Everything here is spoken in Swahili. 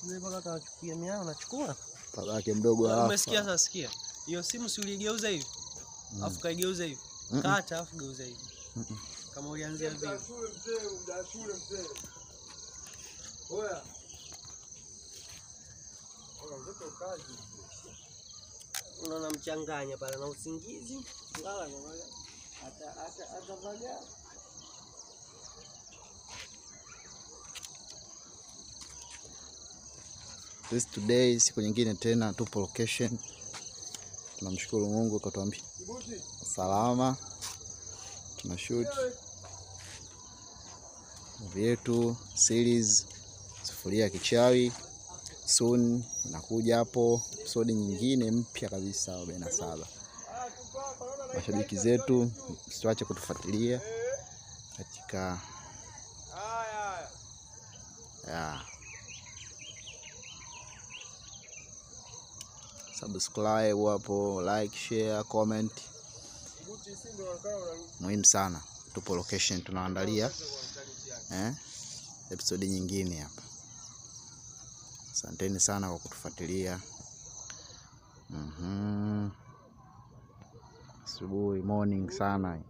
Mzee mpaka kawachukia miao anachukua. Babake mdogo hapa. Umesikia sasa sikia. Hiyo simu si uligeuza hivi? Alafu kaigeuza hivi. Kata alafu geuza hivi. Kama ulianzia vipi? Shule mzee. Oya. Oya mtoto kazi. Unaona mchanganya pale na usingizi. Lala na ata vaga. This today siku nyingine tena tupo location. Tunamshukuru Mungu katuambia salama. Tuna shoot movie yetu series Sufuria ya Kichawi. Soon inakuja hapo episode nyingine mpya kabisa 47. Mashabiki zetu msiache kutufuatilia katika subscribe hapo, like, share, comment. Muhimu sana. Tupo location tunaandalia episode nyingine hapa. Asanteni sana kwa kutufuatilia. Asubuhi morning sana.